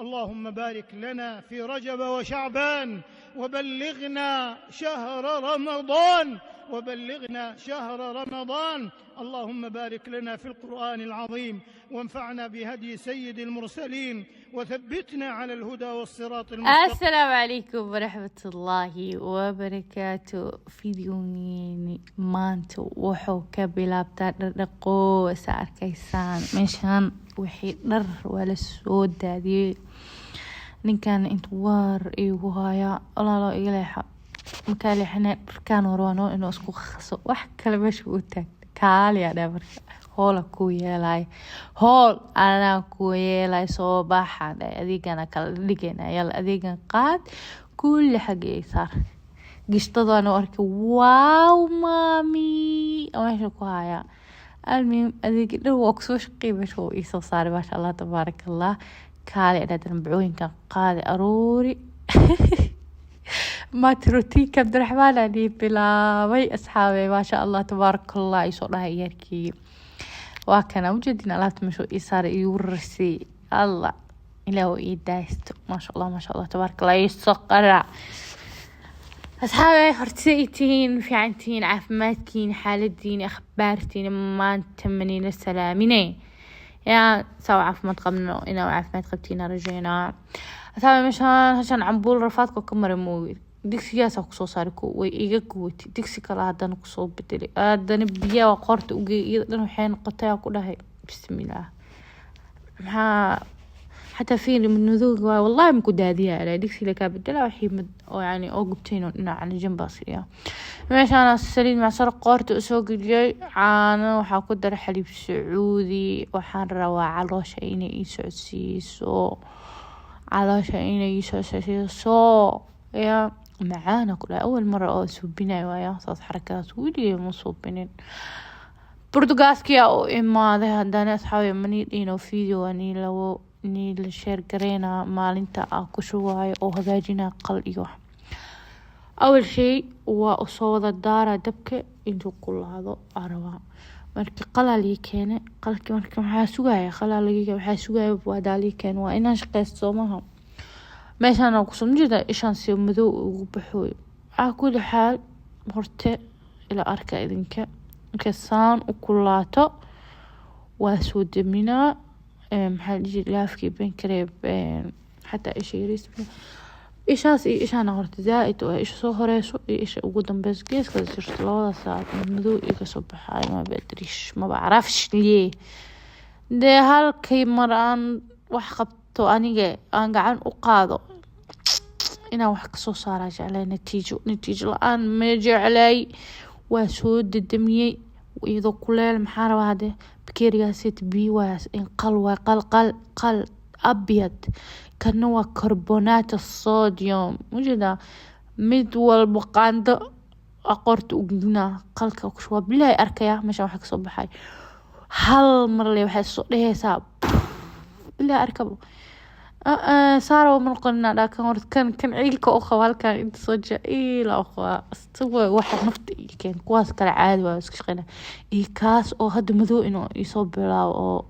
اللهم بارك لنا في رجب وشعبان، وبلغنا شهر رمضان، وبلغنا شهر رمضان. اللهم بارك لنا في القرآن العظيم، وانفعنا بهدي سيد المرسلين، وثبتنا على الهدى والصراط المستقيم. Asalaamu calaykum waraxmatullaahi wabarakaatu. Videogeeni maanta wuxuu ka bilaabtaa dhardhaqoo. Sa arkaysaan, meeshaan wixii dhar waa la soo daadiyey. Ninkan inta waar igu hayaa, walaalo iga leexa. Markaa leexana, dharkaan hore noo inuu isku qaso, wax kale meesha u taagta. Kaaliyaa dhaa, marka hoola kuu yeelay, hool anaa kuu yeelay. Soo baxa dhahay, adeegana kala dhigayna. Yalla, adeegan qaad, kulli xagga saar. Gishtadaan u arkay, "Wow, mommy," meesha ku hayaa. Almuhim, adeegi dhan waa kusoo shaqeey, meesha wuu iisoo saaray. Maasha Allah, tabaaraka Allah. Kaali dhadhan, bacooyinkan qaadi, aruuri. Maanta routine-ka Cabdiraxmaan aan ii bilaabay, asxaabe. Maasha Allah, tabaaraka Allah, isoo dhahay yarkii. Waa kana ujeedin alaabta meesha ii saaray, iigu rarsay. Allah, ilaah ii daaysto. Maasha Allah, maasha Allah, tabaaraka Allah. Iisoo qarac, asxaabe. Horta ay tihiin, fiicantihiin? Caafimaadkiin, xaaladiin, akhbaartiin? Maanta manila salaamine yaa saa caafimaad qabno, inaa caafimaad qabtiin rajeynaa. Asxaabe, meeshaan hashaan cambuul rafaadka ka maray moogi, digsigaasaa kusoo saaray. Ko way iga guwatay, digsi kale haddana kusoo bedelay, haddana biyaha qoorta ugeey. Iyada dhan waxay noqotay, aa ku dhahay, bismillaah. Maxaa xataa fiiri, madowga waay. Wallahi maku daadiyaa, digsi lakaa bedela wixii mad oo yani oo gubtayn oo dhinacana janbaa siiya. Meeshaan saliid macsaro qoorta usoo geliyay, caano waxaa ku daray, xaliib Sacuudi. Waxaan rabaa caloosha inay ii socodsiiso, caloosha inay ii socodsiiso. Ya macaana ku dhahay, awal mara oo suubinayo waaya saas. Xarakadaas weligay ma suubinin. Portugaaskia u imaaday haddana, asxaabi. Mani dhino video nii labo nii la share gareynaa maalinta aa ku shubaayo oo hagaajinaa qal iyo wax. Awal shay waa usoo wada daara dabka intuu kulaado aa rabaa. Marka qalaa lii keene, qalki marka maxaa sugaya? Qalaa laga waxaa sugaya waadaa lii keene, waa inaan shaqeysto soomaha. Meeshaan kusoo majeeda, ishaan si madow ugu baxooyo. Calaa kulli xaal, horte ila arka idinka. Markay saan u kulaato, waa soo daminaa. Maxaa la dhihi jiray, laafkii benkareeb xataa isha yariis, ishaas iyo ishaana horta zaaid waa isha soo horeyso iyo isha ugu dambeyso geeskaas jirto. Labadaas saac madow iga soo baxaayo, maba adriish, maba carafsh liye. Dee halkay mar aan wax qabto, aniga aan gacan u qaado, inaan wax kasoo saaraa jeclay. Natiijo, natiijo la-aan ma jeclay. Waa soo dadamiyey iyadoo kuleel. Maxaa rabaa hadde? Bakeerigaas biyo waa in qal, waa qal, qal, qal abyad. Kana waa carbonate sodium, ujeedaa. Mid walba qaando qoorta ugudinaa, qalka waa bilahi arkaya. Meesha waxa kasoo baxay hal mar le waxay soo dhehaysaa, bilahi arkaba. Saara ma noqonina dhaa. Kan horta, kan ciilka u qaba halkan inta soo jeciila u qabaa. Isaga waxa nafta ii keen, kuwaas kale caadi waa iska shaqeyna. Iyo kaas oo hadda madow inuu isoo bilaabo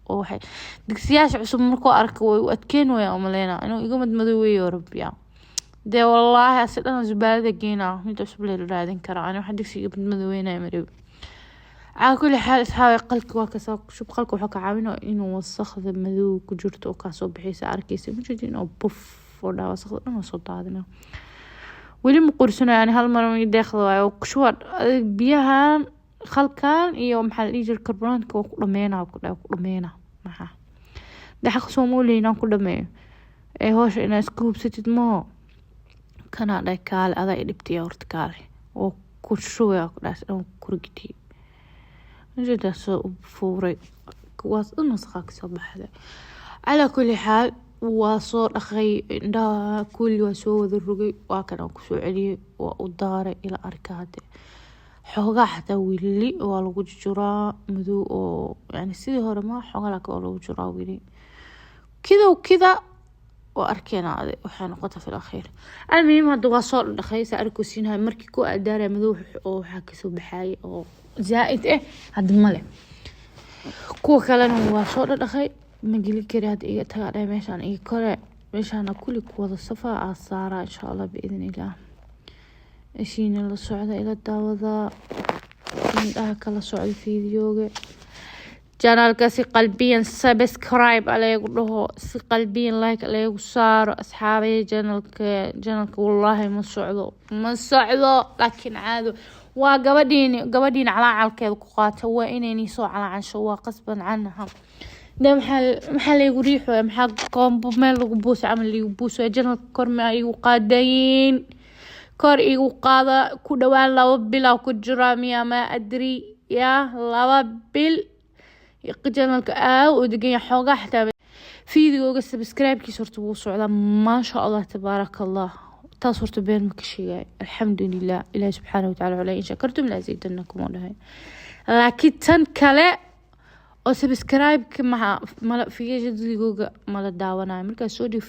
oo waxay digsiyaasha cusub markuu arka way u adkeyn waya. Umaleyna inuu iga madmadooweeyo rabbiya. Dee wallaahi asi dhan zubaalada geynaa, mid cusub lee la raadin karaa. Ani waxa digsiga madmadooweynaya marabi. Calaa kulli xaal, asxaabi, qalka waa kasoo shub. Qalka wuxuu ka caawinaya inuu wasaqda madow ku jirto oo kaasoo bixiysa. Arkeysa, majeedin oo buf oo dhaa, wasaqda dhan waa soo daadina. Weli ma qursanayo ani, hal mar ma deeqda waayo. Kushuba biyahan, qalkan iyo maxaa la dhihi jiray, karbonaadka waa ku dhameynaa, ku dhahay ku dhameynaa. Maxaa dee xaq sooma u leeyin aan ku dhameeyo ee howsha inaa iska hubsatid maho. Kanaa dhahay, kaale adaa i dhibtiya horta, kaale oo ku shubaya, ku dhahay dhan kurgidiyay. Majeedaa soo u fuuray, kuwaas dhan wasaqaa kasoo baxday. Calaa kulli xaal, waa soo dhaqay indhaha kulli, waa soo wada rogay, waa kan aan kusoo celiyay, waa u daaray. Ila arka hade, xoogaa xataa weli waa lagu jujuraa madow oo yani sidii hore ma xoogaa, laakiin waa lagu jiraa weli kidow kida. Waa arkeena ade waxay noqota fil akhiir. Almuhim, hadda waa soo dhaqay, saa arkosiinahay. Markii ku adaaraya madow oo waxaa kasoo baxayay oo zaaid eh, hadda male. Kuwa kalena waa soo dhaqay. Ma gelin kari hadda, iga tagaa dhahay. Meeshaan iyo kore meeshaana kulli ku wada safaa aa saaraa, insha Allah biidn illah. Ishiina la socda, ila daawada, indhaha kala socda fiidiyooga. Channelka si qalbiyan subscribe aleegu dhaho, si qalbiyan like aleegu saaro, asxaabay. Channelka wallaahi ma socdo, ma socdo, laakiin caado waa gabadhiini, gabadhiina calaacalkeeda ku qaata. Waa inaynii soo calaacansho, waa qasban canha. De maxaa laygu riixoya? Maxaa koombo meel lagu buusa camal liigu buusoya? Channelka kor ma igu qaadayin? Kor igu qaada. Ku dhawaan 2 bilaa ku jiraa miya? Ma adri yaa, 2 bil channelka aa u degan yahay xoogaa. Xataa videoga subscribe-kiisa horta wuu socdaa, maasha Allah tabaaraka Allah. Taas horta been ma ka sheegay, alxamdulilah. Ilahi subxaana watacala wala in shakartum la aziidanakum oo dhahay. Laakiin tan kale oo subscribe-ka maxa mala videoga mala daawanayo. Markaa soo dhig,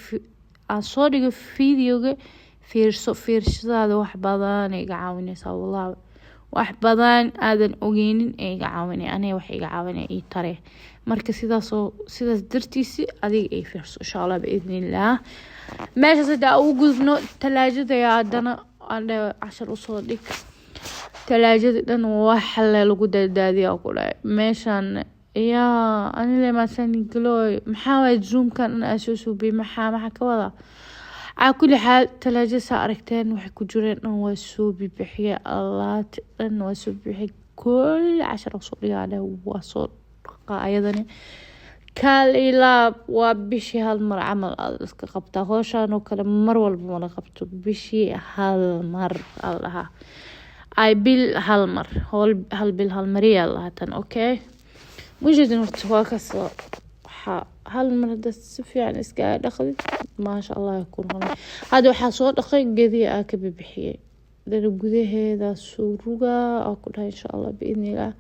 aan soo dhigo videoga, fiirso. Fiirsadaada wax badan ay iga caawineysaa, wallahi wax badan aadan ogeynin ee iga caawinay, aniga wax iga caawinay ii tare. Marka sidaasoo sidaas dartiisi adiga ay fiirso, insha Allah biidnillaah. Meeshaas hadda ugu gudubno. Talaajada ayaa haddana aan dhahay cashar usoo dhig. Talaajada dhan wax le lagu daadaadiyaa ku dhahay meeshaan. Yaa anile maasanigaloy, maxaa waay zoomkan dhan aa soo suubiyey? Maxaa ka wadaa? Calaa kulli xaal, talaajada saa aragteen waxay ku jireen dhan waa soo bibixiyay. Alaabta dhan waa soo bixiyay, kulli cashar soo dhigaa dheh, waa soo dhaqaa. Ayadani kaal ilaab waa bishii hal mar camal aad iska qabtaa howshaan oo kale. Mar walba mala qabto, bishii hal mar aa dhahaa, ay bil hal mar, howl hal bil hal mariyaa lahaa tan. Okay, mujeedin horta waa kaas. Waxaa hal mar hadda si fiican iskaga dhaqdid, maasha Allah ku noqonay. Hadda waxaa soo dhaqay gediya aa ka bibixiyey, dana gudaheeda soo rugaa aa ku dhahay, insha Allah biidnillaah.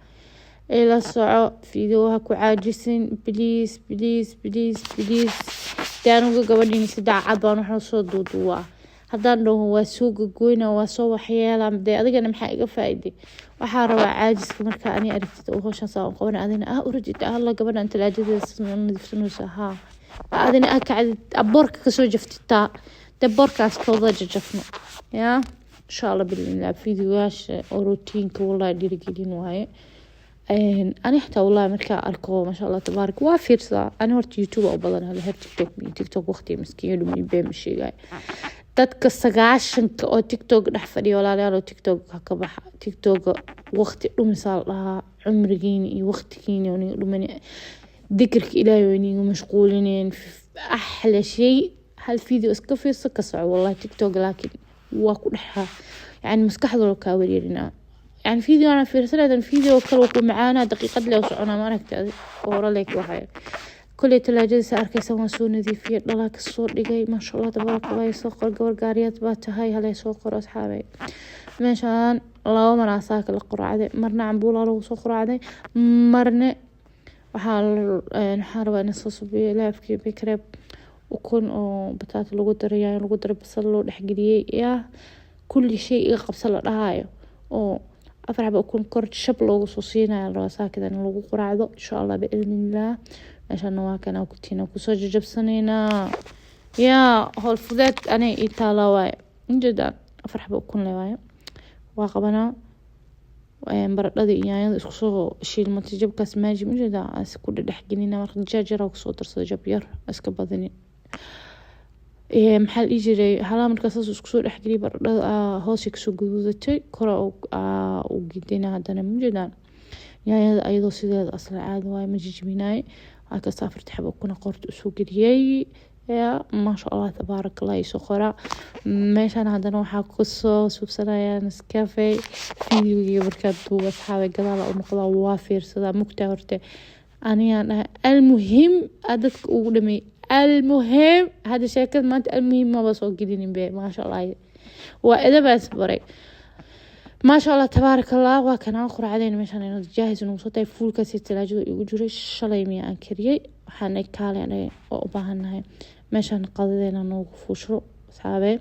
Ila soco video, ha ku caajisin, please, please, please, please. Dee anigu gabadhiini si daacad baan waxna soo duuduwaa. Haddaan dhaho waa soo gogoyna, waa soo waxyeela, dee adigana maxaa iga faa'iiday? Waxaa rabaa caajiska marka ani aragtid oo hawshan saa qaban, adina ah urajid alla gabadhan talaajadeeda nadiifsanaysa haa, adina ah kacdid boorka kasoo jaftitaa. Dee boorkaas kooda jajafno yaa, insha Allah biidnillah. Videoyaasha oo routiinka wallahi dhiirigelin waaye. Ani xitaa wallahi markaa arko, maasha Allah tabaarak, waa fiirsadaa. Ani horta YouTube u badan hada, her TikTok. TikTok waqti miskiin dhumi, been ma sheegay. Dadka 90-ka oo TikTok dhex fadhiya, walaalayaal, oo TikTok ka baxa. TikTok waqti dhumisaa la dhahaa, cumrigiina iyo waqtigiina oo niga dhumin, dikirka Ilaahay oo niga mashquulineen. Axla shay hal video iska fiirso, ka soco wallahi. TikTok laakiin waa ku dhex, yani maskaxda kaa wareerinaa. Yani video ana fiirsanaydan, video kale ku macaanaa, daqiiqad le soconaa. Ma aragta hore leek waxay koley talaajadiisa arkaysa waan soo nadiifiyay, dhalaa kasoo dhigay, maasha Allah tabaaraka Allah. Soo qor, gabar gaariyaad baa tahay, halay soo qoro asxaabay. Meeshaan laba mar asaaka la quraacday, marna cambuulaa lagu soo quraacday, marne waxaa rabaa in soo subiyo laafkii bikreeb, ukun oo bataata lagu daray, yaanyo lagu daray, basal loo dhexgeliyey, yaa kulli shay iga qabsa la dhahayo, oo afar xaba ukun kor shab loogu soo siinayo la rabaa saakida in lagu quraacdo, insha Allah biidnillaah. Meeshana waa kana kutiina kusoo jajabsanaynaa. Yaa howl fudeed anay ii taala waaye, ujeedaan afar xaba ukun le waaye. Waa qabanaa baradhada iyo yaanyada isku soo shiilmatay, jabkaas maaji ujeedaa is ku dhexgelina. Marka dijaaj yar kusoo darsada, jab yar iska badani. Maxaa la dhihi jiray, halaa markaa saas isku soo dhexgeliyay, baradhada hoosay kasoo guduudatay, kora u gidina. Haddana mujeedaan yaanyada ayadoo sideeda asla caadi waaye, ma jijibinaay. Waa kasta afarta xabo kuna qoorta usoo geliyey. Ya maasha Allah tabaarak Allah, isoo qora. Meeshaan haddana waxaa kusoo suubsanayaa Nescafe. Videogiga markaa duuba, asxaabay, gadaala u noqdaa, waa fiirsadaa mugtaa. Horte anigaan dhahay almuhim aa dadka ugu dhameeyay. Almuhim hadda sheekada maanta almuhim maba soo gelinin be, maasha Allah, waa edabaas baray, maasha Allah tabaarak Allah. Waa kanaan quracdeen meeshaan inuu jaahis nagu soo tahay. Fuulkaasi talaajada igu jiray shalay miya aan kariyey, waxaan kaale oo u baahannahay meeshaan qadadeena noogu fuusho. Asxaabe,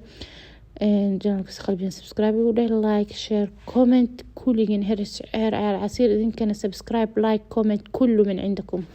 channelka qalbigan subscribe igu dheh, like, share, comment, kulligin heer heer cayaal casiir. Idinkana subscribe, like, comment, kullu min cindakum.